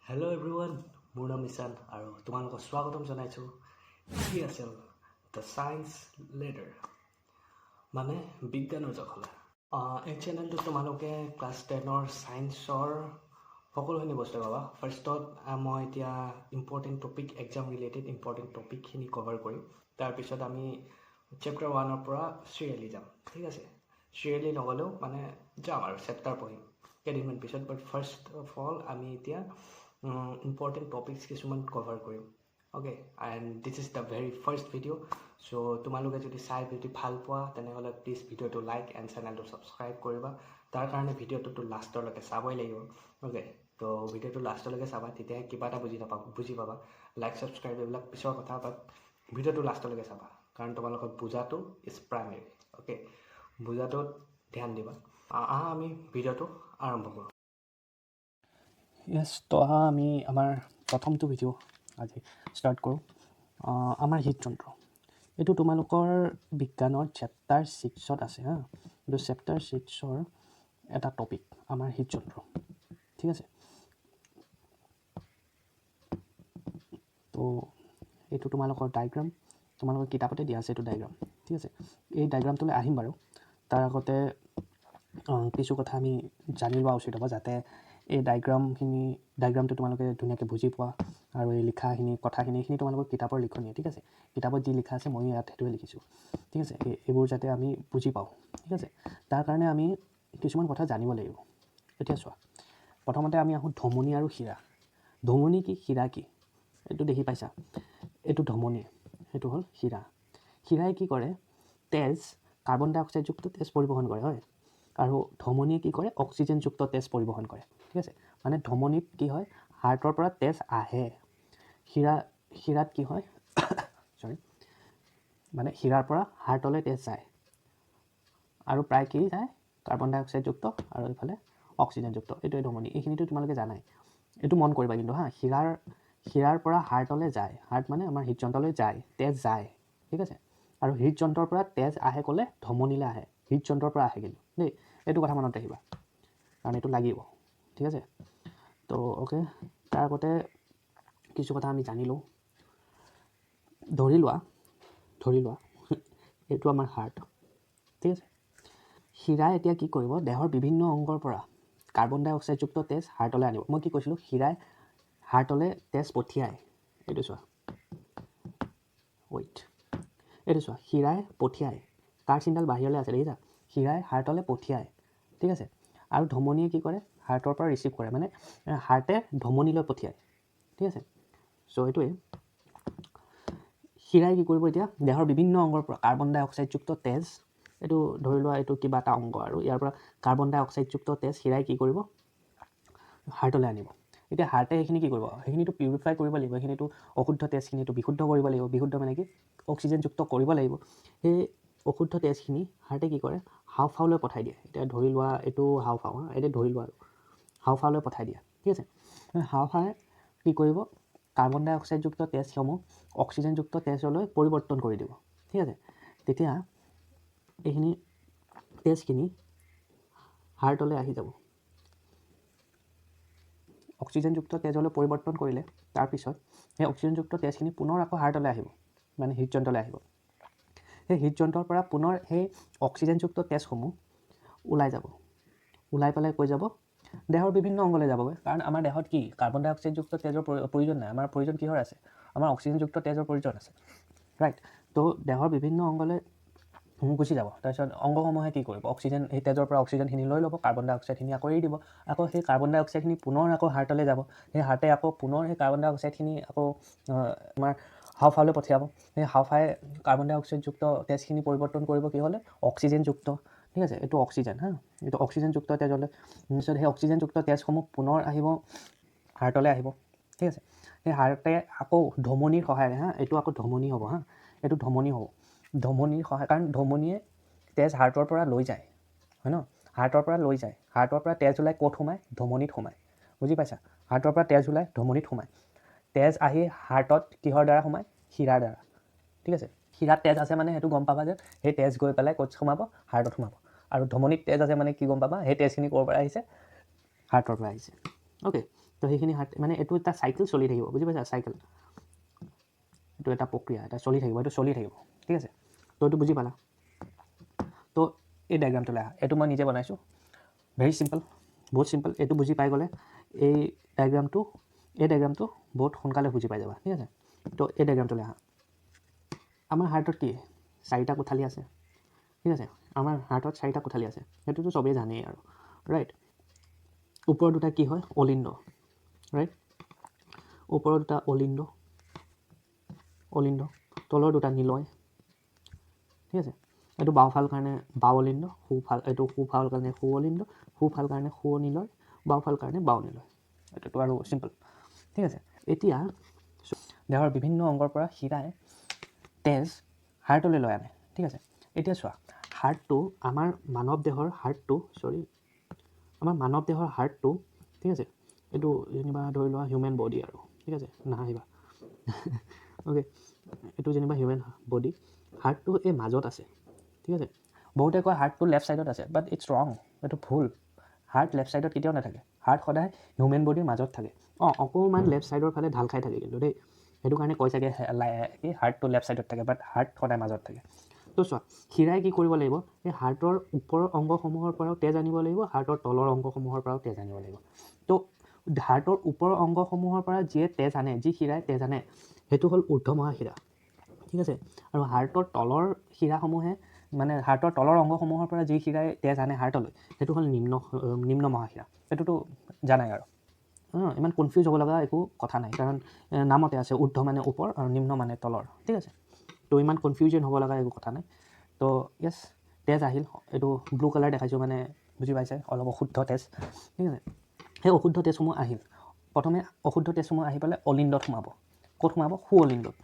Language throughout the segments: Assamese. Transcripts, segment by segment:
হেল্ল' এভৰিৱান, মোৰ নাম ঈশান আৰু তোমালোকক স্বাগতম জনাইছোঁ কি আছিল the science ladder, মানে বিজ্ঞানৰ জখলা। এই চেনেলটোত তোমালোকে ক্লাছ 10ৰ ছায়েন্সৰ সকলোখিনি বস্তু পাবা। ফাৰ্ষ্টত মই এতিয়া important topic, exam related important টপিকখিনি cover কৰিম। তাৰপিছত আমি চেপ্টাৰ 1ৰ পৰা চিৰিয়েলি যাম, ঠিক আছে? চিৰিয়েলি নগ'লেও মানে যাম আৰু চেপ্টাৰ পঢ়িম কেইদিনমান পিছত। বাট ফাৰ্ষ্ট অফ অল আমি এতিয়া ইম্পৰ্টেণ্ট টপিকছ কিছুমান cover Karim. Okay, and this is the very first video, so তোমালোকে যদি চাই যদি ভাল পোৱা, তেনেহ'লে প্লিজ ভিডিঅ'টো লাইক এণ্ড চেনেলটো ছাবস্ক্ৰাইব কৰিবা। তাৰ কাৰণে ভিডিঅ'টোতো লাষ্টলৈকে চাবই লাগিব। অ'কে, তো ভিডিঅ'টো লাষ্টলৈকে চাবা, তেতিয়াহে কিবা এটা বুজি নাপাবা, বুজি পাবা। লাইক, ছাবস্ক্ৰাইব এইবিলাক পিছৰ কথা, বাট ভিডিঅ'টো লাষ্টলৈকে চাবা, কাৰণ তোমালোকক বুজাটো is primary. Okay, বুজাটোত ধ্যান দিবা। আহা, আমি ভিডিঅ'টো আৰম্ভ কৰোঁ। য়েছ, তো আহা, আমি আমাৰ প্ৰথমটো ভিডিঅ' আজি ষ্টাৰ্ট কৰোঁ। আমাৰ হৃদযন্ত্ৰ, এইটো তোমালোকৰ বিজ্ঞানৰ চেপ্টাৰ 6ত আছে। হা, এইটো চেপ্টাৰ 6ৰ এটা টপিক, আমাৰ হৃদযন্ত্ৰ, ঠিক আছে? তো এইটো তোমালোকৰ ডায়েগ্ৰাম, তোমালোকৰ কিতাপতে দিয়া আছে এইটো ডায়েগ্ৰাম, ঠিক আছে? এই ডায়েগ্ৰামটোলৈ আহিম বাৰু। তাৰ আগতে কিছু কথা আমি জানি লোৱা উচিত হ'ব, যাতে এই ডায়েগ্ৰামটো তোমালোকে ধুনীয়াকৈ বুজি পোৱা। আৰু এই লিখাখিনি, কথাখিনি, এইখিনি তোমালোকৰ কিতাপৰ লিখনিয়ে, ঠিক আছে? কিতাপত যি লিখা আছে, ময়ো ইয়াত সেইটোৱে লিখিছোঁ, ঠিক আছে? এইবোৰ যাতে আমি বুজি পাওঁ, ঠিক আছে, তাৰ কাৰণে আমি কিছুমান কথা জানিব লাগিব। এতিয়া চোৱা, প্ৰথমতে আমি আহোঁ ধমনী আৰু শিৰা। ধমনী কি, শিৰা কি? এইটো দেখি পাইছা, এইটো ধমনী, সেইটো হ'ল শিৰা। শিৰাই কি কৰে? তেজ, কাৰ্বন ডাই অক্সাইডযুক্ত তেজ পৰিবহণ কৰে, হয়। আৰু ধমনীয়ে কি কৰে? অক্সিজেনযুক্ত তেজ পৰিবহণ কৰে, ঠিক আছে? মানে ধমনীত কি হয়? হাৰ্টৰ পৰা তেজ আহে। শিৰাত কি হয়? চৰি, মানে শিৰাৰ পৰা হাৰ্টলৈ তেজ যায় আৰু প্ৰায় কি যায়? কাৰ্বন ডাই অক্সাইডযুক্ত আৰু এইফালে অক্সিজেনযুক্ত। এইটোৱে ধমনী। এইখিনিতো তোমালোকে জানাই। এইটো মন কৰিবা কিন্তু, হা, শিৰাৰ পৰা হাৰ্টলৈ যায়, হাৰ্ট মানে আমাৰ হৃদযন্ত্ৰলৈ যায়, তেজ যায়, ঠিক আছে? আৰু হৃদযন্ত্ৰৰ পৰা তেজ আহে ক'লে? ধমনীলৈ আহে। হৃদযন্ত্ৰৰ পৰা আহে কিন্তু দেই। এইটো কথা মনত ৰাখিবা, কাৰণ এইটো লাগিব, ঠিক আছে? তো অ'কে, তাৰ আগতে কিছু কথা আমি জানি লওঁ। ধৰি লোৱা এইটো আমাৰ হাৰ্ট, ঠিক আছে? শিৰাই এতিয়া কি কৰিব? দেহৰ বিভিন্ন অংগৰ পৰা কাৰ্বন ডাই অক্সাইডযুক্ত তেজ হাৰ্টলৈ আনিব। মই কি কৈছিলোঁ? শিৰাই হাৰ্টলৈ তেজ পঠিয়ায়। এইটো চোৱা, ৱেইট, এইটো চোৱা, শিৰাই পঠিয়ায়। কাৰ চিনডাল বাহিৰলৈ আছে দেখিছা? শিৰাই হাৰ্টলৈ পঠিয়ায়, ঠিক আছে? আৰু ধমনীয়ে কি কৰে? হাৰ্টৰ পৰা ৰিচিভ কৰে, মানে হাৰ্টে ধমনীলৈ পঠিয়ায়, ঠিক আছে? চ' এইটোৱে। শিৰাই কি কৰিব এতিয়া? দেহৰ বিভিন্ন অংগৰ পৰা কাৰ্বন ডাই অক্সাইডযুক্ত তেজ, এইটো ধৰি লোৱা এইটো কিবা এটা অংগ আৰু ইয়াৰ পৰা কাৰ্বন ডাই অক্সাইডযুক্ত তেজ শিৰাই কি কৰিব? হাৰ্টলৈ আনিব। এতিয়া হাৰ্টে সেইখিনি কি কৰিব? সেইখিনিতো পিউৰিফাই কৰিব লাগিব। সেইখিনিতো অশুদ্ধ তেজখিনিতো বিশুদ্ধ কৰিব লাগিব। বিশুদ্ধ মানে কি? অক্সিজেনযুক্ত কৰিব লাগিব। সেই অশুদ্ধ তেজখিনি হাৰ্টে কি কৰে? হাওঁফাওলৈ পঠাই দিয়ে। এতিয়া ধৰি লোৱা এইটো হাওঁফাও, হা, এতিয়া ধৰি লোৱা আৰু হাওঁফাওলৈ পঠাই দিয়ে, ঠিক আছে? হাওঁফাওৱে কি কৰিব? কাৰ্বন ডাই অক্সাইডযুক্ত তেজসমূহ অক্সিজেনযুক্ত তেজলৈ পৰিৱৰ্তন কৰি দিব, ঠিক আছে? তেতিয়া এইখিনি তেজখিনি হাৰ্টলৈ আহি যাব। অক্সিজেনযুক্ত তেজলৈ পৰিৱৰ্তন কৰিলে, তাৰপিছত সেই অক্সিজেনযুক্ত তেজখিনি পুনৰ আকৌ হাৰ্টলৈ আহিব, মানে হৃদযন্ত্ৰলৈ আহিব। সেই হৃদযন্ত্ৰৰ পৰা পুনৰ সেই অক্সিজেনযুক্ত তেজসমূহ ওলাই যাব। ওলাই পেলাই কৈ যাব? দেহৰ বিভিন্ন অংগলৈ যাবগৈ। কাৰণ আমাৰ দেহত কি কাৰ্বন ডাই অক্সাইডযুক্ত তেজৰ প্ৰয়োজন নাই। আমাৰ প্ৰয়োজন কিহৰ আছে? আমাৰ অক্সিজেনযুক্ত তেজৰ প্ৰয়োজন আছে, ৰাইট? তো দেহৰ বিভিন্ন অংগলৈ গুচি যাব। তাৰপিছত অংগসমূহে কি কৰিব? অক্সিজেন, সেই তেজৰ পৰা অক্সিজেনখিনি লৈ ল'ব, কাৰ্বন ডাই অক্সাইডখিনি আকৌ এৰি দিব। আকৌ সেই কাৰ্বন ডাই অক্সাইডখিনি পুনৰ আকৌ হাৰ্টলৈ যাব। সেই হাৰ্টে আকৌ পুনৰ সেই কাৰ্বন ডাই অক্সাইডখিনি আকৌ আমাৰ হাওঁফাওলৈ পঠিয়াব। সেই হাওঁফাওৱে কাৰ্বন ডাই অক্সাইডযুক্ত তেজখিনি পৰিৱৰ্তন কৰিব কি হ'লে? অক্সিজেনযুক্ত, ঠিক আছে? এইটো অক্সিজেন, হা, এইটো অক্সিজেনযুক্ত তেজলৈ। তাৰপিছত সেই অক্সিজেনযুক্ত তেজসমূহ পুনৰ আহিব, হাৰ্টলৈ আহিব, ঠিক আছে? সেই হাৰ্টে আকৌ ধমনীৰ সহায়েৰে, হা, এইটো আকৌ ধমনী হ'ব, হা, এইটো ধমনী হ'ব, ধমনীৰ সহায়, কাৰণ ধমনীয়ে তেজ হাৰ্টৰ পৰা লৈ যায়, হয় ন? হাৰ্টৰ পৰা লৈ যায়। হাৰ্টৰ পৰা তেজ ওলাই ক'ত সোমায়? ধমনীত সোমায়। বুজি পাইছা? হাৰ্টৰ পৰা তেজ ওলাই ধমনীত সোমায়। তেজ আহি হাৰ্টত কিহৰ দ্বাৰা সোমায়? শিৰাৰ দ্বাৰা, ঠিক আছে? শিৰাত তেজ আছে মানে সেইটো গম পাবা যে সেই তেজ গৈ পেলাই ক'ত সোমাব? হাৰ্টত সোমাব। আৰু ধমনীত তেজ আছে মানে কি গম পাবা? সেই তেজখিনি ক'ৰ পৰা আহিছে? হাৰ্টৰ পৰা আহিছে। অ'কে, তো সেইখিনি হাৰ্ট মানে এইটো এটা চাইকেল চলি থাকিব, বুজি পাইছা? চাইকেল এইটো এটা প্ৰক্ৰিয়া, এটা চলি থাকিব, এইটো চলি থাকিব, ঠিক আছে? তো এইটো বুজি পালা। তো এই ডায়েগ্ৰামটোলৈ আহা, এইটো মই নিজে বনাইছোঁ, ভেৰি চিম্পল, বহুত চিম্পল। এইটো বুজি পাই গ'লে এই ডায়েগ্ৰামটো বহুত সোনকালে বুজি পাই যাবা, ঠিক আছে? তো এই ডায়েগ্ৰামটোলৈ আহা। আমাৰ হাৰ্টত কি চাৰিটা কোঠালি আছে, ঠিক আছে? আমাৰ হাৰ্টত চাৰিটা কোঠালি আছে, সেইটোতো চবেই জানেই আৰু, ৰাইট? ওপৰৰ দুটা কি হয়? অলিন্দ, ৰাইট? ওপৰৰ দুটা অলিন্দ, অলিন্দ, তলৰ দুটা নিলয়, ঠিক আছে? এইটো বাওঁফাল কাৰণে বাওঁ অলিন্দ, সোঁফাল, এইটো সোঁফাল কাৰণে সোঁ অলিন্দ, সোঁফাল কাৰণে সোঁ নিলয়, বাওঁফাল কাৰণে বাওঁ নিলয়। এইটোতো আৰু চিম্পল, ঠিক আছে? এতিয়া দেহৰ বিভিন্ন অংগৰ পৰা শিৰাই তেজ হাৰ্টলৈ লৈ আনে, ঠিক আছে? এতিয়া চোৱা, হাৰ্টটো আমাৰ মানৱ দেহৰ হাৰ্টটো, চৰি, আমাৰ মানৱ দেহৰ হাৰ্টটো, ঠিক আছে? এইটো যেনিবা ধৰি লোৱা হিউমেন বডি আৰু, ঠিক আছে? নাহাঁহিবা, অ'কে? এইটো যেনিবা হিউমেন বডি, হাৰ্টটো এই মাজত আছে, ঠিক আছে? বহুতে কয় হাৰ্টটো লেফ্ট ছাইডত আছে, but it's wrong, এইটো ভুল। হাৰ্ট লেফ্ট ছাইডত কেতিয়াও নাথাকে। হাৰ্ট সদায় হিউমেন বডিৰ মাজত থাকে। অঁ, অকণমান লেফ্ট ছাইডৰ ফালে ঢাল খাই থাকে কিন্তু দেই, সেইটো কাৰণে কয় চাগে কি হাৰ্টটো লেফ্ট ছাইডত থাকে, বাট হাৰ্ট সদায় মাজত থাকে। তো চোৱা, শিৰাই কি কৰিব লাগিব? এই হাৰ্টৰ ওপৰৰ অংগসমূহৰ পৰাও তেজ আনিব লাগিব, হাৰ্টৰ তলৰ অংগসমূহৰ পৰাও তেজ আনিব লাগিব। তো হাৰ্টৰ ওপৰৰ অংগসমূহৰ পৰা যিয়ে তেজ আনে, যি শিৰাই তেজ আনে, সেইটো হ'ল ঊৰ্ধ্ব মহাশিৰা, ঠিক আছে? আৰু হাৰ্টৰ তলৰ শিৰাসমূহে, মানে হাৰ্টৰ তলৰ অংগসমূহৰ পৰা যি শিৰাই তেজ আনে হাৰ্টলৈ, সেইটো হ'ল নিম্ন নিম্ন মহাশিৰা। সেইটোতো জানাই আৰু, ইমান কনফিউজ হ'ব লগা একো কথা নাই, কাৰণ নামতে আছে, ঊৰ্ধ্ব মানে ওপৰ আৰু নিম্ন মানে তলৰ, ঠিক আছে? তো ইমান কনফিউজন হ'ব লগা একো কথা নাই। তো য়েছ, তেজ আহিল, এইটো ব্লু কালাৰ দেখাইছোঁ, মানে বুজি পাইছে, অলপ অশুদ্ধ তেজ, ঠিক আছে? সেই অশুদ্ধ তেজসমূহ আহিল। প্ৰথমে অশুদ্ধ তেজসমূহ আহি পেলাই অলিন্দত সোমাব। ক'ত সোমাব? সু অলিন্দত,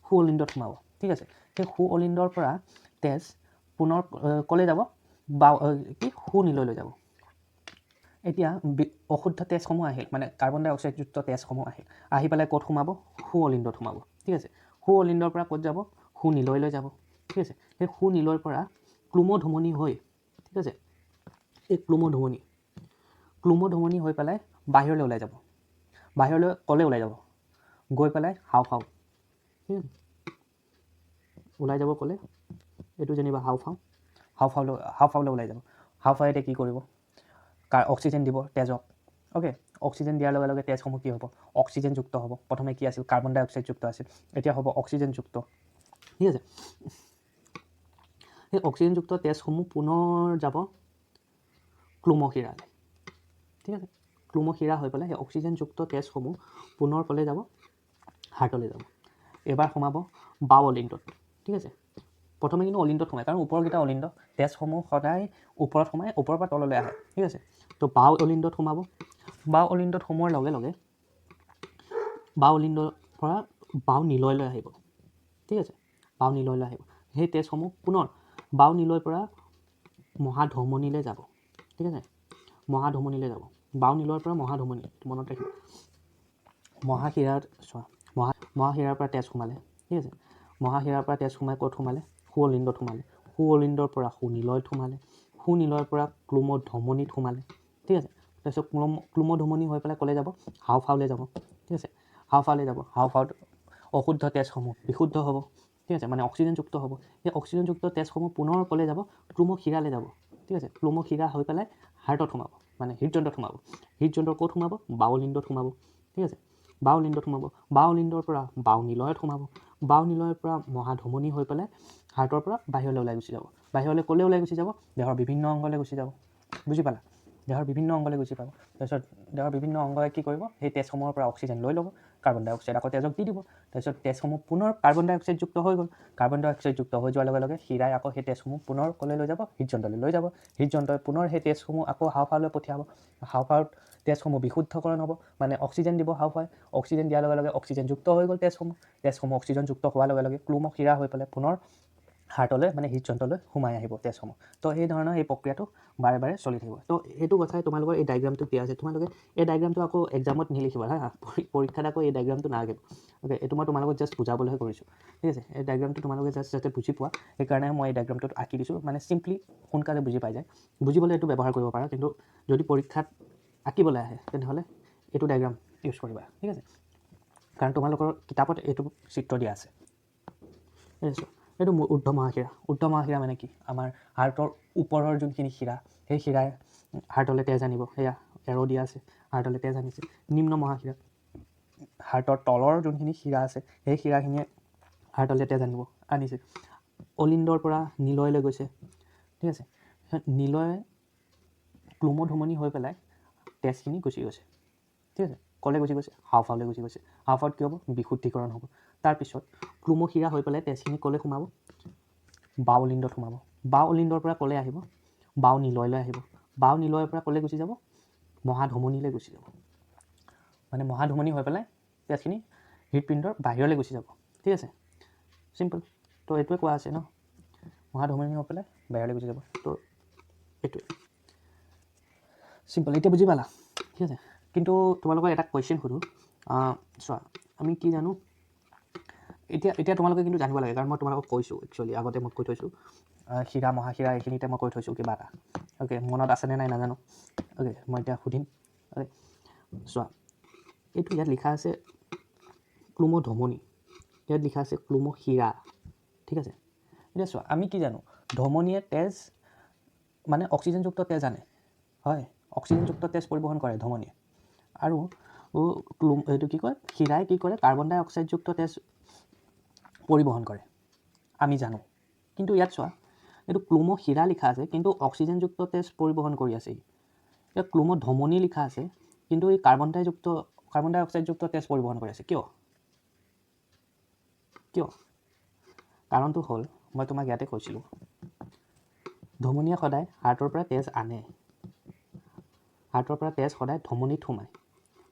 সু অলিন্দত সোমাব, ঠিক আছে? সেই সু অলিন্দৰ পৰা তেজ পুনৰ ক'লৈ যাব? বাও কি সু নিলয়লৈ যাব। এতিয়া অশুদ্ধ তেজসমূহ আহিল, মানে কাৰ্বন ডাই অক্সাইডযুক্ত তেজসমূহ আহিল, আহি পেলাই ক'ত সোমাব? সু অলিন্দত সোমাব, ঠিক আছে? সু অলিন্দৰ পৰা ক'ত যাব? সু নিলয়লৈ যাব, ঠিক আছে? সেই সু নিলয়ৰ পৰা ক্লোমধমনী হৈ, ঠিক আছে, এই ক্লোমধমনী, ক্লোমধমনী হৈ পেলাই বাহিৰলৈ ওলাই যাব। বাহিৰলৈ ক'লৈ ওলাই যাব? গৈ পেলাই হাওঁফাওঁ, ঠিক আছে? ওলাই যাব ক'লে? এইটো যেনিবা হাওঁফাওঁ, হাওঁফাওলৈ, হাওঁফাওলৈ ওলাই যাব। হাওঁফাওঁ এতিয়া কি কৰিব? কাৰ অক্সিজেন দিব তেজক, অ'কে? অক্সিজেন দিয়াৰ লগে লগে তেজসমূহ কি হ'ব? অক্সিজেনযুক্ত হ'ব। প্ৰথমে কি আছিল? কাৰ্বন ডাই অক্সাইডযুক্ত আছিল, এতিয়া হ'ব অক্সিজেনযুক্ত, ঠিক আছে? সেই অক্সিজেনযুক্ত তেজসমূহ পুনৰ যাব ক্লোমশিৰালৈ, ঠিক আছে? ক্লোমশিৰা হৈ পেলাই সেই অক্সিজেনযুক্ত তেজসমূহ পুনৰ ক'লৈ যাব? হাৰ্টলৈ যাব। এইবাৰ সোমাব বাওঁ অলিন্দত, ঠিক আছে? প্ৰথমে কিন্তু অলিন্দত সোমায়, কাৰণ ওপৰকেইটা অলিন্দ, তেজসমূহ সদায় ওপৰত সোমাই ওপৰৰ পৰা তললৈ আহে, ঠিক আছে? তো বাওঁ অলিন্দত সোমাব। বাওঁ অলিন্দত সোমোৱাৰ লগে লগে বাওঁ অলিন্দৰ পৰা বাওঁ নিলয়লৈ আহিব, ঠিক আছে? বাওঁ নিলয়লৈ আহিব। সেই তেজসমূহ পুনৰ বাওঁ নিলয়ৰ পৰা মহাধমনীলৈ যাব, ঠিক আছে? মহাধমনীলৈ যাব। বাওঁ নিলয়ৰ পৰা মহাধমনী, মনত ৰাখিব। মহাশিৰাত চোৱা, মহাশিৰাৰ পৰা তেজ সোমালে, ঠিক আছে? মহাশিৰাৰ পৰা তেজ সোমাই ক'ত সোমালে? সু অলিন্দত সোমালে। সু অলিন্দৰ পৰা সু নিলয়ত সোমালে। সু নিলয়ৰ পৰা ক্লোমধমনীত সোমালে, ঠিক আছে? তাৰপিছত ক্লোমধমনী হৈ পেলাই ক'লৈ যাব? হাওঁফাওলৈ যাব, ঠিক আছে? হাওঁফাওলৈ যাব। হাওঁফাওত অশুদ্ধ তেজসমূহ বিশুদ্ধ হ'ব, ঠিক আছে? মানে অক্সিজেনযুক্ত হ'ব। সেই অক্সিজেনযুক্ত তেজসমূহ পুনৰ ক'লৈ যাব? ক্লোমশিৰালৈ যাব, ঠিক আছে? ক্লোমশিৰা হৈ পেলাই হাৰ্টত সোমাব, মানে হৃদযন্ত্ৰত সোমাব। হৃদযন্ত্ৰৰ ক'ত সোমাব? বাওঁ অলিন্দত সোমাব, ঠিক আছে? বাওঁ অলিন্দত সোমাব। বাওঁ অলিন্দৰ পৰা বাওঁ নিলয়ত সোমাব। বাওঁ নিলয়ৰ পৰা মহাধমনী হৈ পেলাই হাৰ্টৰ পৰা বাহিৰলৈ ওলাই গুচি যাব। বাহিৰলৈ ক'লৈ ওলাই গুচি যাব? দেহৰ বিভিন্ন অংগলৈ গুচি যাব। বুজি পালা? দেহৰ বিভিন্ন অংগলৈ গুচি পাব। তাৰপিছত দেহৰ বিভিন্ন অংগই কি কৰিব? সেই তেজসমূহৰ পৰা অক্সিজেন লৈ ল'ব, কাৰ্বন ডাই অক্সাইড আকৌ তেজক দি দিব। তাৰপিছত তেজসমূহ পুনৰ কাৰ্বন ডাই অক্সাইডযুক্ত হৈ গ'ল। কাৰ্বন ডাই অক্সাইডযুক্ত হৈ যোৱাৰ লগে লগে শিৰাই আকৌ সেই তেজসমূহ পুনৰ ক'লৈ লৈ যাব? হৃদযন্ত্ৰলৈ লৈ যাব। হৃদযন্ত্ৰই পুনৰ সেই তেজসমূহ আকৌ হাওঁফাওলৈ পঠিয়াব। হাওঁফাওত তেজসমূহ বিশুদ্ধকৰণ হ'ব, মানে অক্সিজেন দিব হাওঁফাওৱে। অক্সিজেন দিয়াৰ লগে লগে অক্সিজেনযুক্ত হৈ গ'ল তেজসমূহ। তেজসমূহ অক্সিজেনযুক্ত হোৱাৰ লগে লগে ক্লোমশিৰা হৈ পেলাই পুনৰ হাৰ্টলৈ, মানে হৃদযন্ত্ৰলৈ সোমাই আহিব তেজসমূহ। তো সেই ধৰণৰ এই প্ৰক্ৰিয়াটো বাৰে বাৰে চলি থাকিব। তো সেইটো কথাই তোমালোকৰ এই ডায়েগ্ৰামটোত দিয়া আছে। তোমালোকে এই ডায়েগ্ৰামটো আকৌ এক্সামত নিলিখিবা হা, পৰীক্ষাত আকৌ এই ডায়েগ্ৰামটো নাৰাখিব, অ'কে? এইটো মই তোমালোকক জাষ্ট বুজাবলৈহে কৰিছোঁ, ঠিক আছে? এই ডায়েগ্ৰামটো তোমালোকে জাষ্ট যাতে বুজি পোৱা, সেইকাৰণে মই এই ডায়েগ্ৰামটোত আঁকি দিছোঁ। মানে চিম্পলি সোনকালে বুজি পাই যায়, বুজিবলৈ এইটো ব্যৱহাৰ কৰিব পাৰা। কিন্তু যদি পৰীক্ষাত আঁকিবলৈ আহে, তেনেহ'লে এইটো ডায়েগ্ৰাম ইউজ কৰিবা, ঠিক আছে? কাৰণ তোমালোকৰ কিতাপত এইটো চিত্ৰ দিয়া আছে। ঠিক আছে, এইটো ঊৰ্ধ্ব মহাশিৰা। ঊৰ্ধ্ব মহাশিৰা মানে কি? আমাৰ হাৰ্টৰ ওপৰৰ যোনখিনি শিৰা, সেই শিৰাই হাৰ্টলৈ তেজ আনিব। সেয়া এৰ' দিয়া আছে, হাৰ্টলৈ তেজ আনিছে। নিম্ন মহাশিৰা, হাৰ্টৰ তলৰ যোনখিনি শিৰা আছে, সেই শিৰাখিনিয়ে হাৰ্টলৈ তেজ আনিছে। অলিন্দৰ পৰা নিলয়লৈ গৈছে, ঠিক আছে? নিলয় ক্লোমধমনী হৈ পেলাই তেজখিনি গুচি গৈছে, ঠিক আছে? ক'লৈ গুচি গৈছে? হাওঁফাওলৈ গুচি গৈছে। হাওঁফাওত কি হ'ব? বিশুদ্ধিকৰণ হ'ব। তাৰপিছত ক্লোমশিৰা হৈ পেলাই তেজখিনি ক'লৈ সোমাব? বাওঁ অলিন্দত সোমাব। বাওঁ অলিন্দৰ পৰা ক'লৈ আহিব? বাওঁ নিলয়লৈ আহিব। বাওঁ নিলয়ৰ পৰা ক'লৈ গুচি যাব? মহাধমনীলৈ গুচি যাব। মানে মহাধমনী হৈ পেলাই তেজখিনি হৃদপিণ্ডৰ বাহিৰলৈ গুচি যাব, ঠিক আছে? চিম্পল। তো এইটোৱে কোৱা আছে ন, মহাধমনী হৈ পেলাই বাহিৰলৈ গুচি যাব। তো এইটোৱে চিম্পল। এতিয়া বুজি পালা, ঠিক আছে? কিন্তু তোমালোকৰ এটা কুৱেশ্যন সোধোঁ। চোৱা, আমি কি জানো এতিয়া? এতিয়া তোমালোকে কিন্তু জানিব লাগে, কাৰণ মই তোমালোকক কৈছোঁ, একচুৱেলি আগতে মই কৈ থৈছোঁ, শিৰা মহাশিৰা এইখিনিতে মই কৈ থৈছোঁ কিবা এটা। অ'কে, মনত আছেনে নাই নাজানো। অ'কে, মই এতিয়া সুধিম। অ'কে, চোৱা, এইটো ইয়াত লিখা আছে ক্লোমধমনী, ইয়াত লিখা আছে ক্লোমশিৰা, ঠিক আছে? এতিয়া চোৱা, আমি কি জানো? ধমনীয়ে তেজ, মানে অক্সিজেনযুক্ত তেজ আনে, হয়? অক্সিজেনযুক্ত তেজ পৰিবহণ কৰে ধমনীয়ে। আৰু ক্লোম, এইটো কি কয়, শিৰাই কি কৰে? কাৰ্বন ডাই অক্সাইডযুক্ত তেজ পৰিবহণ কৰে, আমি জানো। কিন্তু ইয়াত চোৱা, এইটো ক্লোমশিৰা লিখা আছে, কিন্তু অক্সিজেনযুক্ত তেজ পৰিবহণ কৰি আছে ই। ইয়াত ক্লোমধমনী লিখা আছে, কিন্তু এই কাৰ্বন ডাই অক্সাইডযুক্ত তেজ পৰিবহণ কৰি আছে। কিয়? কিয়? কাৰণটো হ'ল, মই তোমাক ইয়াতে কৈছিলোঁ, ধমনীয়ে সদায় হাৰ্টৰ পৰা তেজ আনে। হাৰ্টৰ পৰা তেজ সদায় ধমনীত সোমায়।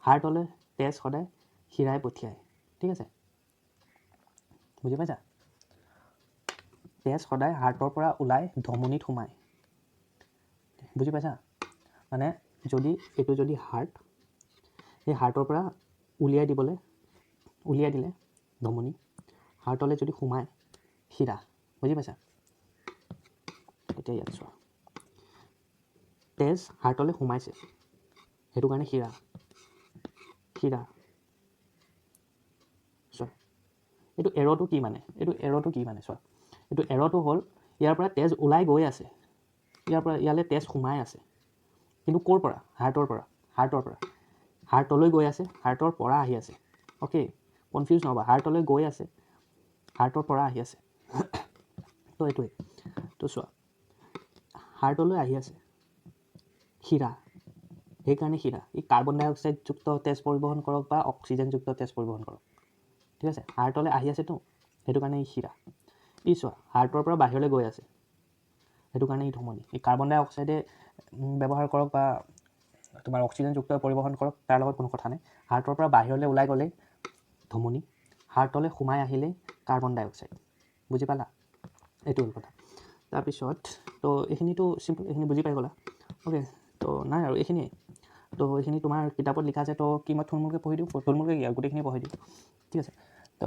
হাৰ্টলৈ তেজ সদায় শিৰাই পঠিয়ায়, ঠিক আছে? বুজি পাইছা? তেজ সদায় হাৰ্টৰ পৰা ওলাই ধমনীত সোমায়, বুজি পাইছা? মানে যদি এইটো যদি হাৰ্ট, সেই হাৰ্টৰ পৰা উলিয়াই দিলে ধমনী, হাৰ্টলৈ যদি সোমায় শিৰা, বুজি পাইছা? এতিয়া ইয়াত চোৱা, তেজ হাৰ্টলৈ সোমাইছে, সেইটো কাৰণে শিৰা। শিৰা চোৱা, এইটো এৰ'টো কি? মানে এইটো এৰ'টো কি? মানে চোৱা, এইটো এৰ'টো হ'ল ইয়াৰ পৰা তেজ ওলাই গৈ আছে, ইয়াৰ পৰা ইয়ালৈ তেজ সোমাই আছে। কিন্তু ক'ৰ পৰা? হাৰ্টৰ পৰা। হাৰ্টৰ পৰা হাৰ্টলৈ গৈ আছে, হাৰ্টৰ পৰা আহি আছে। অ'কে, কনফিউজ নহ'বা। হাৰ্টলৈ গৈ আছে, হাৰ্টৰ পৰা আহি আছে। তো এইটোৱে। তো চোৱা, হাৰ্টলৈ আহি আছে শিৰা, সেইকাৰণে শিৰা। ই কাৰ্বন ডাই অক্সাইডযুক্ত তেজ পৰিবহণ কৰক বা অক্সিজেনযুক্ত তেজ পৰিবহণ কৰক, ঠিক আছে, হাৰ্টলৈ আহি আছেতো, সেইটো কাৰণে ই শিৰা। ই চোৱা, হাৰ্টৰ পৰা বাহিৰলৈ গৈ আছে, সেইটো কাৰণে ই ধমনী। ই কাৰ্বন ডাই অক্সাইডে ব্যৱহাৰ কৰক বা তোমাৰ অক্সিজেনযুক্ত পৰিবহণ কৰক, তাৰ লগত কোনো কথা নাই। হাৰ্টৰ পৰা বাহিৰলৈ ওলাই গ'লেই ধমনী, হাৰ্টলৈ সোমাই আহিলেই কাৰ্বন ডাই অক্সাইড। বুজি পালা? এইটো হ'ল কথা। তাৰপিছত তো এইখিনিতো চিম্পল, এইখিনি বুজি পাই গ'লা। অ'কে, তো নাই আৰু এইখিনিয়ে। তো এইখিনি তোমাৰ কিতাপত লিখা আছে। তো কি মই থুলমূলকৈ পঢ়ি দিওঁ, থুলমূলকৈ কি আৰু, গোটেইখিনি পঢ়ি দিওঁ, ঠিক আছে? তো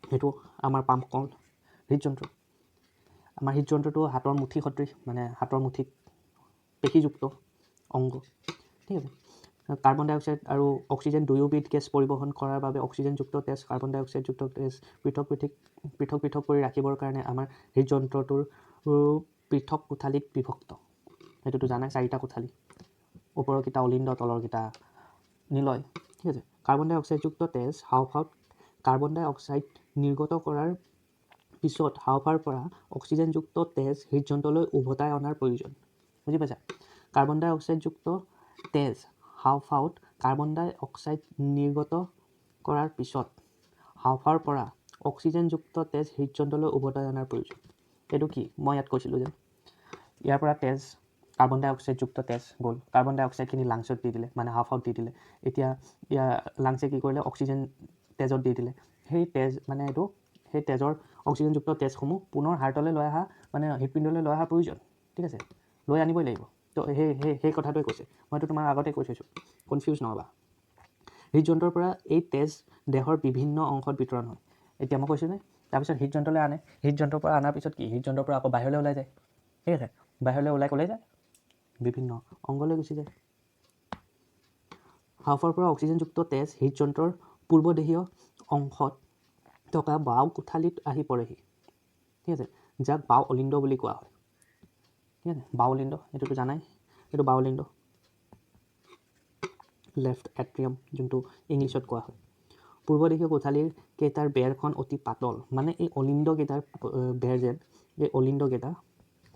সেইটো আমাৰ পাম্প কল হৃদযন্ত্ৰ। আমাৰ হৃদযন্ত্ৰটো হাতৰ মুঠি সদৃশ, মানে হাতৰ মুঠিত পেশীযুক্ত অংগ, ঠিক আছে? কাৰ্বন ডাই অক্সাইড আৰু অক্সিজেন দুয়োবিধ গেছ পৰিবহণ কৰাৰ বাবে অক্সিজেনযুক্ত তেজ, কাৰ্বন ডাই অক্সাইডযুক্ত তেজ পৃথক পৃথক পৃথক পৃথক কৰি ৰাখিবৰ কাৰণে আমাৰ হৃদযন্ত্ৰটোৰ পৃথক কোঠালিত বিভক্ত। সেইটোতো জানাই, চাৰিটা কোঠালি, ওপৰকেইটা অলিন্দ, তলৰকেইটা নিলয়, ঠিক আছে? কাৰ্বন ডাই অক্সাইডযুক্ত তেজ হাওঁফাওঁত কাৰ্বন ডাই অক্সাইড নিৰ্গত কৰাৰ পিছত হাওঁফাওঁৰ পৰা অক্সিজেনযুক্ত তেজ হৃদযন্ত্ৰলৈ উভতাই অনাৰ প্ৰয়োজন। বুজি পাইছা? কাৰ্বন ডাই অক্সাইডযুক্ত তেজ হাওঁফাওঁত কাৰ্বন ডাই অক্সাইড নিৰ্গত কৰাৰ পিছত হাওঁফাওঁৰ পৰা অক্সিজেনযুক্ত তেজ হৃদযন্ত্ৰলৈ উভতাই অনাৰ প্ৰয়োজন। এইটো কি মই ইয়াত কৈছিলোঁ যে ইয়াৰ পৰা তেজ, কাৰ্বন ডাই অক্সাইডযুক্ত তেজ গ'ল, কাৰ্বন ডাই অক্সাইডখিনি লাংছত দি দিলে, মানে হাওঁফাওঁত দি দিলে। এতিয়া ইয়াৰ লাংছে কি কৰিলে? অক্সিজেন তেজত দি দিলে। সেই তেজ, মানে এইটো সেই তেজৰ অক্সিজেনযুক্ত তেজসমূহ পুনৰ হাৰ্টলৈ লৈ অহা, মানে হৃদপিণ্ডলৈ লৈ অহাৰ প্ৰয়োজন, ঠিক আছে? লৈ আনিবই লাগিব। তো সেই সেই সেই কথাটোৱে কৈছে। মইতো তোমাক আগতে কৈ থৈছোঁ, কনফিউজ নহ'বা। হৃদযন্ত্ৰৰ পৰা এই তেজ দেহৰ বিভিন্ন অংশত বিতৰণ হয়। এতিয়া মই কৈছোঁ যে তাৰপিছত হৃদযন্ত্ৰলৈ আনে। হৃদযন্ত্ৰৰ পৰা অনাৰ পিছত কি? হৃদযন্ত্ৰৰ পৰা আকৌ বাহিৰলৈ ওলাই যায়, ঠিক আছে? বাহিৰলৈ ওলাই ক'লৈ যায়? বিভিন্ন অংগলৈ গুচি যায়। হাওঁফাওঁৰ পৰা অক্সিজেনযুক্ত তেজ হৃদযন্ত্ৰৰ পূৰ্বদেহীয় অংশত থকা বাওঁ কোঠালিত আহি পৰেহি। ঠিক আছে, যাক বাওঁ অলিন্দ বুলি কোৱা হয়। ঠিক আছে, বাওঁ অলিন্দ এইটোতো জানাই, এইটো বাওঁ অলিন্দ, লেফ্ট এট্ৰিয়াম যোনটো ইংলিছত কোৱা হয়। পূৰ্বদেশীয় কোঠালিৰ কেইটাৰ বেৰখন অতি পাতল, মানে এই অলিন্দকেইটাৰ বেৰ যেন, এই অলিন্দকেইটা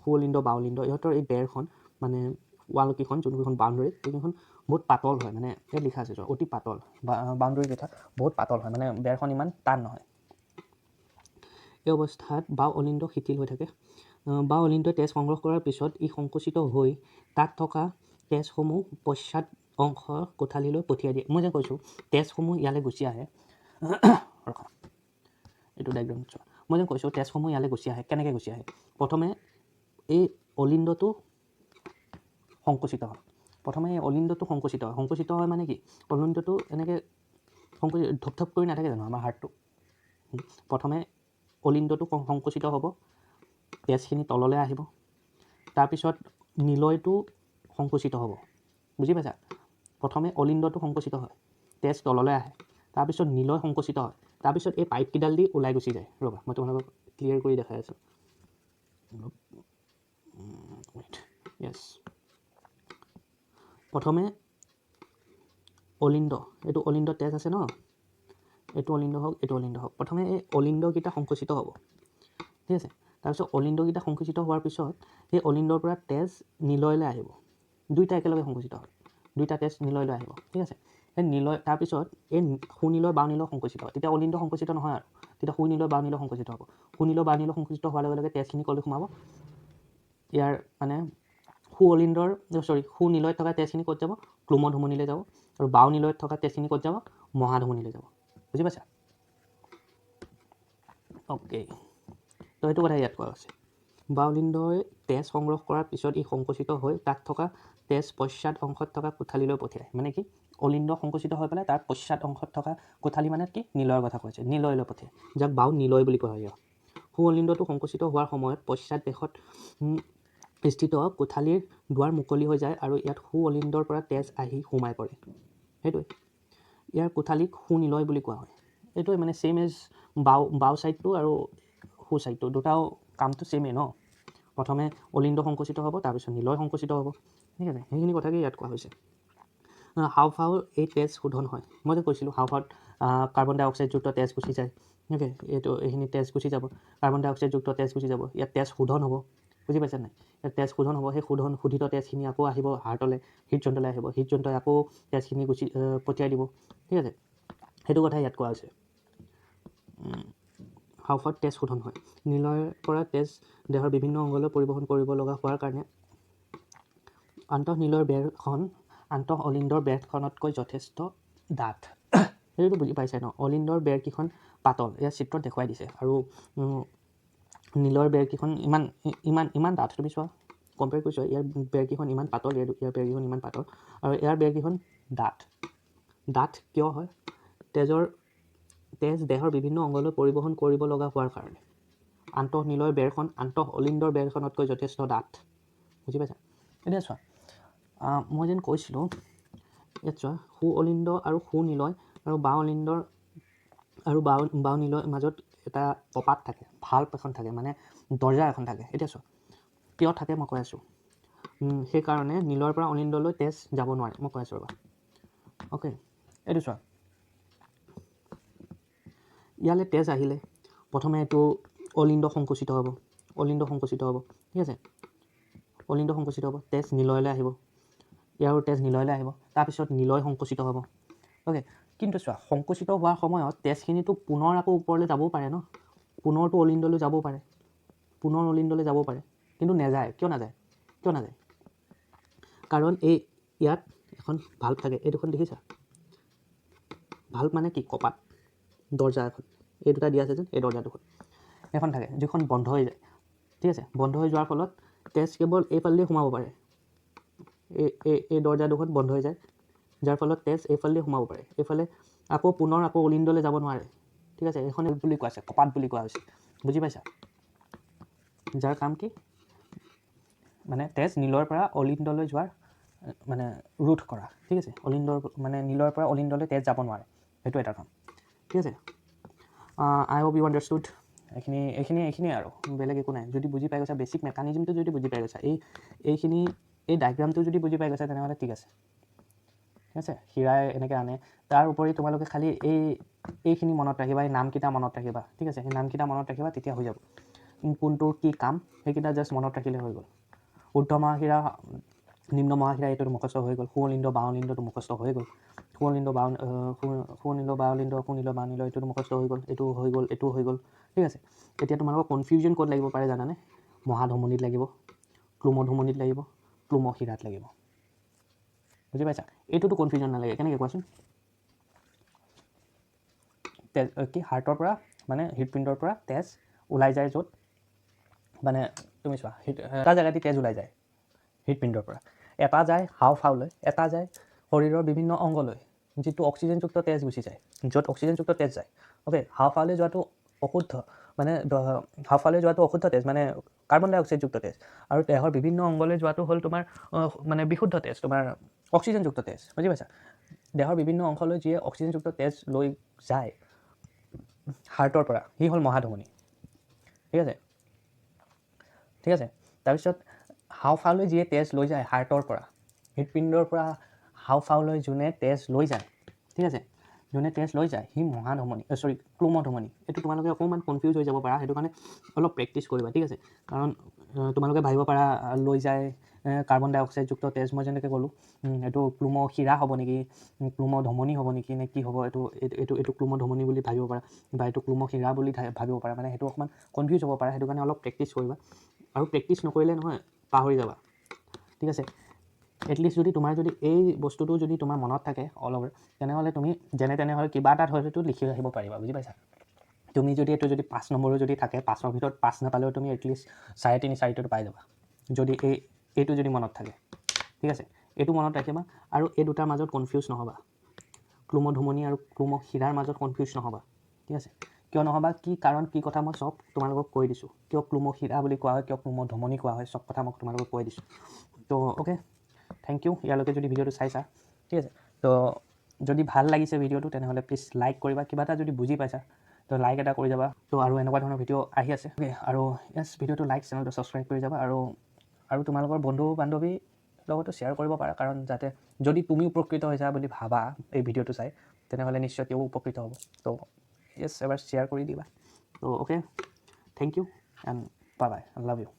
সু অলিন্দ বাওঁ অলিন্দ, ইহঁতৰ এই বেৰখন মানে ৱালকেইখন যোনকেইখন বাউণ্ডৰী সেইকেইখন বহুত পাতল হয়, মানে ইয়াত লিখা আছে অতি পাতল, বাউণ্ডৰীকেইটা বহুত পাতল হয়, মানে বেৰখন ইমান টান নহয়। এই অৱস্থাত বাওঁ অলিন্দ শিথিল হৈ থাকে। বাওঁ অলিন্দই তেজ সংগ্ৰহ কৰাৰ পিছত ই সংকুচিত হৈ তাত থকা তেজসমূহ পশ্চাৎ অংশ কোঠালিলৈ পঠিয়াই দিয়ে। মই যে কৈছোঁ তেজসমূহ ইয়ালৈ গুচি আহে, ৰখা এইটো ডায়েগ্ৰাম চোৱা, মই যে কৈছোঁ তেজসমূহ ইয়ালৈ গুচি আহে। কেনেকৈ গুচি আহে? প্ৰথমে এই অলিন্দটো সংকুচিত হয়, প্ৰথমে এই অলিন্দটো সংকুচিত হয়। সংকুচিত হয় মানে কি, অলিন্দটো এনেকৈ সংকুচিত ধপ ধপ কৰি নাথাকে জানো আমাৰ হাৰ্টটো? প্ৰথমে অলিন্দটো সংকুচিত হ'ব, তেজখিনি তললৈ আহিব, তাৰপিছত নিলয়টো সংকুচিত হ'ব। বুজি পাইছা? প্ৰথমে অলিন্দটো সংকুচিত হয়, তেজ তললৈ আহে, তাৰপিছত নিলয় সংকুচিত হয়, তাৰপিছত এই পাইপকেইডাল দি ওলাই গুচি যায়। ৰ'বা মই তোমালোকক ক্লিয়াৰ কৰি দেখাই আছোঁ অলপ, য়েছ। প্ৰথমে অলিন্দ, এইটো অলিন্দ তেজ আছে ন, এইটো অলিন্দ হওক এইটো অলিন্দ হওক, প্ৰথমে এই অলিন্দকেইটা সংকুচিত হ'ব। ঠিক আছে, তাৰপিছত অলিন্দকেইটা সংকুচিত হোৱাৰ পিছত সেই অলিন্দৰ পৰা তেজ নিলয়লৈ আহিব, দুইটা একেলগে সংকুচিত হয়, দুইটা তেজ নিলয়লৈ আহিব। ঠিক আছে, সেই নিলয় তাৰপিছত এই সুনিলয় বাওঁ নিলয় সংকুচিত হয়, তেতিয়া অলিন্দ সংকুচিত নহয় আৰু, তেতিয়া সুনিলয় বাওঁ নিলয় সংকুচিত হ'ব। সুনিলয় বাওঁ নিলয় সংকুচিত হোৱাৰ লগে লগে তেজখিনি ক'লৈ সোমাব? ইয়াৰ মানে সু অলিন্দৰ চৰি সুনিলয়ত থকা তেজখিনি ক'ত যাব? ক্লোমধমনীলৈ যাব, আৰু বাওঁ নিলয়ত থকা তেজখিনি ক'ত যাব? মহাধমনীলৈ যাব। বুজি পাইছা? অ'কে, তো সেইটো কথা ইয়াত কোৱা হৈছে। বাওলিন্দই তেজ সংগ্ৰহ কৰাৰ পিছত ই সংকুচিত হৈ তাত থকা তেজ পশ্চাৎ অংশত থকা কোঠালিলৈ পঠিয়ায়। মানে কি, অলিন্দ সংকুচিত হৈ পেলাই তাৰ পশ্চাৎ অংশত থকা কোঠালি মানে কি, নিলয়ৰ কথা কৈছে, নিলয়লৈ পঠিয়ায়, যাক বাওঁ নিলয় বুলি কোৱা হয়। সু অলিন্দটো সংকুচিত হোৱাৰ সময়ত পশ্চাৎ দেশত স্থিত কোঠালিৰ দুৱাৰ মুকলি হৈ যায় আৰু ইয়াত সু অলিন্দৰ পৰা তেজ আহি সোমাই পৰে। সেইটোৱে ইয়াৰ কোঠালিক সুনিলয় বুলি কোৱা হয়। এইটোৱে মানে ছেইম এজ বাওঁ, বাওঁ ছাইডটো আৰু সু ছাইডটো দুটাও কামটো ছেইমেই ন। প্ৰথমে অলিন্দ সংকুচিত হ'ব, তাৰপিছত নিলয় সংকুচিত হ'ব। ঠিক আছে, সেইখিনি কথাকে ইয়াত কোৱা হৈছে। হাওঁফাওঁৰ এই তেজ শোধন হয়। মই যে কৈছিলোঁ হাওঁফাওঁত কাৰ্বন ডাই অক্সাইডযুক্ত তেজ গুচি যায়। অ'কে, এইটো এইখিনি তেজ গুচি যাব, কাৰ্বন ডাই অক্সাইডযুক্ত তেজ গুচি যাব, ইয়াত তেজ শোধন হ'ব। বুজি পাইছা নাই? ইয়াত তেজ শোধন হ'ব, সেই শোধিত তেজখিনি আকৌ আহিব হাৰ্টলৈ, হৃদযন্ত্ৰলৈ আহিব, হৃদযন্ত্ৰই আকৌ তেজখিনি গুচি পঠিয়াই দিব। ঠিক আছে, সেইটো কথা ইয়াত কোৱা হৈছে। হাওঁফাওঁত তেজ শোধন হয়। নিলয়ৰ পৰা তেজ দেহৰ বিভিন্ন অংগলৈ পৰিবহণ কৰিব লগা হোৱাৰ কাৰণে আন্তঃনিলয়ৰ বেৰখন আন্তঃ অলিন্দৰ বেৰখনতকৈ যথেষ্ট ডাঠ। সেইটোতো বুজি পাইছে ন? অলিন্দৰ বেৰকেইখন পাতল, ইয়াত চিত্ৰত দেখুৱাই দিছে, আৰু নীলৰ বেৰকেইখন ইমান ইমান ইমান ডাঠ। তুমি চোৱা, কম্পেয়াৰ কৰিছোঁ, ইয়াৰ বেৰকেইখন ইমান পাতল, ইয়াৰ বেৰকেইখন ইমান পাতল, আৰু ইয়াৰ বেৰকেইখন ডাঠ। ডাঠ কিয় হয়? তেজ দেহৰ বিভিন্ন অংগলৈ পৰিবহণ কৰিব লগা হোৱাৰ কাৰণে আন্তঃনিলয়ৰ বেৰখন আন্তঃ অলিন্দৰ বেৰখনতকৈ যথেষ্ট ডাঠ। বুজি পাইছা? এতিয়া চোৱা, মই যেন কৈছিলোঁ, ইয়াত চোৱা, সু অলিন্দ আৰু সু নিলয় আৰু বাওঁ অলিন্দৰ আৰু বাওঁ নিলয়ৰ মাজত এটা কপাত থাকে, ভাল্ব এখন থাকে, মানে দৰ্জা এখন থাকে। এতিয়া চোৱা কিয় থাকে মই কৈ আছোঁ। সেইকাৰণে নীলৰ পৰা অলিন্দলৈ তেজ যাব নোৱাৰে, মই কৈ আছোঁ ৰ'বা। অ'কে, এইটো চোৱা, ইয়ালৈ তেজ আহিলে প্ৰথমে এইটো অলিন্দ সংকুচিত হ'ব, অলিন্দ সংকুচিত হ'ব। ঠিক আছে, অলিন্দ সংকুচিত হ'ব, তেজ নিলয়লৈ আহিব, ইয়াৰো তেজ নিলয়লৈ আহিব, তাৰপিছত নিলয় সংকুচিত হ'ব। অ'কে, কিন্তু চোৱা সংকুচিত হোৱাৰ সময়ত তেজখিনিতো পুনৰ আকৌ ওপৰলৈ যাবও পাৰে ন, পুনৰতো অলিন্দলৈ যাবও পাৰে, পুনৰ অলিন্দলৈ যাব পাৰে, কিন্তু নেযায়। কিয় নাযায়? কিয় নাযায়? কাৰণ এই ইয়াত এখন ভাল্ব থাকে, এই দুখন দেখিছা? ভাল্ব মানে কি? কপাত, দৰ্জা এখন, এই দুটা দিয়া আছে যেন, এই দৰ্জা দুখন এখন থাকে যিখন বন্ধ হৈ যায়। ঠিক আছে, বন্ধ হৈ যোৱাৰ ফলত তেজ কেৱল এইফালেদি সোমাব পাৰে, এই এই এই দৰ্জা দুখন বন্ধ হৈ যায়, যাৰ ফলত তেজ এইফালেদি সোমাব পাৰে, এইফালে আকৌ পুনৰ আকৌ অলিন্দলৈ যাব নোৱাৰে। ঠিক আছে, এইখন বুলি কোৱা হৈছে, কপাত বুলি কোৱা হৈছে। বুজি পাইছা? যাৰ কাম কি, মানে তেজ নীলৰ পৰা অলিন্দলৈ যোৱাৰ মানে ৰোধ কৰা, ঠিক আছে। অলিন্দৰ মানে নীলৰ পৰা অলিন্দলৈ তেজ যাব নোৱাৰে, সেইটো এটা কাম, ঠিক আছে। I hope you understood. এইখিনি এইখিনি এইখিনিয়ে আৰু বেলেগ একো নাই। যদি বুজি পাই গৈছা, বেছিক মেকানিজিমটো যদি বুজি পাই গৈছা, এইখিনি এই ডায়েগ্ৰামটো যদি বুজি পাই গৈছা, তেনেহ'লে ঠিক আছে, ঠিক আছে। হীৰাই এনেকৈ আনে। তাৰ উপৰি তোমালোকে খালি এইখিনি মনত ৰাখিবা, এই নামকেইটা মনত ৰাখিবা, ঠিক আছে। এই নামকেইটা মনত ৰাখিবা, তেতিয়া হৈ যাব। কোনটোৰ কি কাম সেইকেইটা জাষ্ট মনত ৰাখিলে হৈ গ'ল। ঊৰ্ধ্ব মহাশিৰা, নিম্ন মহাশিৰা, এইটো মুখস্থ হৈ গ'ল। সোঁঅলিন্দ, বাওঁলিন্দটো মুখস্থ হৈ গ'ল। সোঁঅলিন্দ বাওঁ সোঁঅলিন্দ বাওঁলিন্দ, সোঁনীল বাওঁনীল, এইটোতো মুখস্থ হৈ গ'ল, এইটো হৈ গ'ল, এইটো হৈ গ'ল, ঠিক আছে। এতিয়া তোমালোকৰ কনফিউজন ক'ত লাগিব পাৰে জানানে? মহাধমনীত লাগিব, ক্লোমধমনীত লাগিব, ক্লোমশিৰাত লাগিব, বুজি পাইছা? এইটোতো কনফিউজন নালাগে। কেনেকৈ কোৱাচোন? তেজ কি হাৰ্টৰ পৰা, মানে হৃদপিণ্ডৰ পৰা তেজ ওলাই যায় য'ত, মানে তুমি চোৱা, এটা জেগাদি তেজ ওলাই যায় হৃদপিণ্ডৰ পৰা, এটা যায় হাওঁফাওলৈ, এটা যায় শৰীৰৰ বিভিন্ন অংগলৈ, যিটো অক্সিজেনযুক্ত তেজ গুচি যায়, য'ত অক্সিজেনযুক্ত তেজ যায়। অ'কে, হাওঁফাওলৈ যোৱাটো অশুদ্ধ, মানে হাওঁফাওলৈ যোৱাটো অশুদ্ধ তেজ, মানে কাৰ্বন ডাই অক্সাইডযুক্ত তেজ, আৰু দেহৰ বিভিন্ন অংগলৈ যোৱাটো হ'ল তোমাৰ মানে বিশুদ্ধ তেজ, তোমাৰ অক্সিজেনযুক্ত তেজ, বুজি পাইছা? দেহৰ বিভিন্ন অংশলৈ যিয়ে অক্সিজেনযুক্ত তেজ লৈ যায় হাৰ্টৰ পৰা, সি হ'ল মহাধমনী, ঠিক আছে, ঠিক আছে। তাৰপিছত হাওঁফাওলৈ যিয়ে তেজ লৈ যায় হাৰ্টৰ পৰা, হৃদপিণ্ডৰ পৰা হাওঁফাওলৈ যোনে তেজ লৈ যায়, ঠিক আছে, যোনে তেজ লৈ যায় সি মহাধমনী, চৰি, ক্লোমধমনী। এইটো তোমালোকে অকণমান কনফিউজ হৈ যাব পাৰা, সেইটো কাৰণে অলপ প্ৰেক্টিছ কৰিবা, ঠিক আছে। কাৰণ তোমালোকে ভাবিব পাৰা লৈ যায় কাৰ্বন ডাই অক্সাইডযুক্ত তেজ, মই যেনেকৈ ক'লোঁ, এইটো ক্লোমশিৰা হ'ব নেকি, ক্লোমধমনী হ'ব নেকি, নে কি হ'ব, এইটো এইটো এইটো এইটো ক্লোমধমনী বুলি ভাবিব পাৰা বা এইটো ক্লোমশিৰা বুলি ভাবিব পাৰা, মানে সেইটো অকণমান কনফিউজ হ'ব পাৰা, সেইটো কাৰণে অলপ প্ৰেক্টিছ কৰিবা। আৰু প্ৰেক্টিছ নকৰিলে নহয় পাহৰি যাবা, ঠিক আছে। এটলিষ্ট যদি তোমাৰ যদি এই বস্তুটো যদি তোমাৰ মনত থাকে অল অভাৰ, তেনেহ'লে তুমি যেনে তেনেহ'লে কিবা এটাত হয়তো লিখি আহিব পাৰিবা, বুজি পাইছা? তুমি যদি এইটো যদি 5 নম্বৰো যদি থাকে, 5ৰ ভিতৰত 5 নাপালেও তুমি এটলিষ্ট 3.5, 4টো পাই যাবা, যদি এইটো যদি মনত থাকে, ঠিক আছে। এইটো মনত ৰাখিবা আৰু এই দুটাৰ মাজত কনফিউজ নহ'বা, ক্লোমধমনী আৰু ক্লোমশিৰাৰ মাজত কনফিউজ নহ'বা, ঠিক আছে। কিয় নহ'বা, কি কাৰণ, কি কথা, মই চব তোমালোকক কৈ দিছোঁ। কিয় ক্লোমশিৰা বুলি কোৱা হয়, কিয় ক্লোমধমনী কোৱা হয়, চব কথা মই তোমালোকক কৈ দিছোঁ। তো অ'কে, thank U ইয়ালৈকে যদি ভিডিঅ'টো চাইছা, ঠিক আছে। তো যদি ভাল লাগিছে ভিডিঅ'টো, তেনেহ'লে প্লিজ লাইক কৰিবা। কিবা এটা যদি বুজি পাইছা, তো লাইক এটা কৰি যাবা। তো আৰু এনেকুৱা ধৰণৰ ভিডিঅ' আহি আছে, অ'কে। আৰু য়েছ, ভিডিঅ'টো লাইক, চেনেলটো ছাবস্ক্ৰাইব কৰি যাবা আৰু আৰু তোমালোকৰ বন্ধু বান্ধৱীৰ লগতো শ্বেয়াৰ কৰিব পাৰা, কাৰণ যাতে যদি তুমি উপকৃত হৈছা বুলি ভাবা এই ভিডিঅ'টো চাই, তেনেহ'লে নিশ্চয় তেওঁ উপকৃত হ'ব। তো য়েছ, এবাৰ শ্বেয়াৰ কৰি দিবা। তো okay, thank you and bye bye, love you.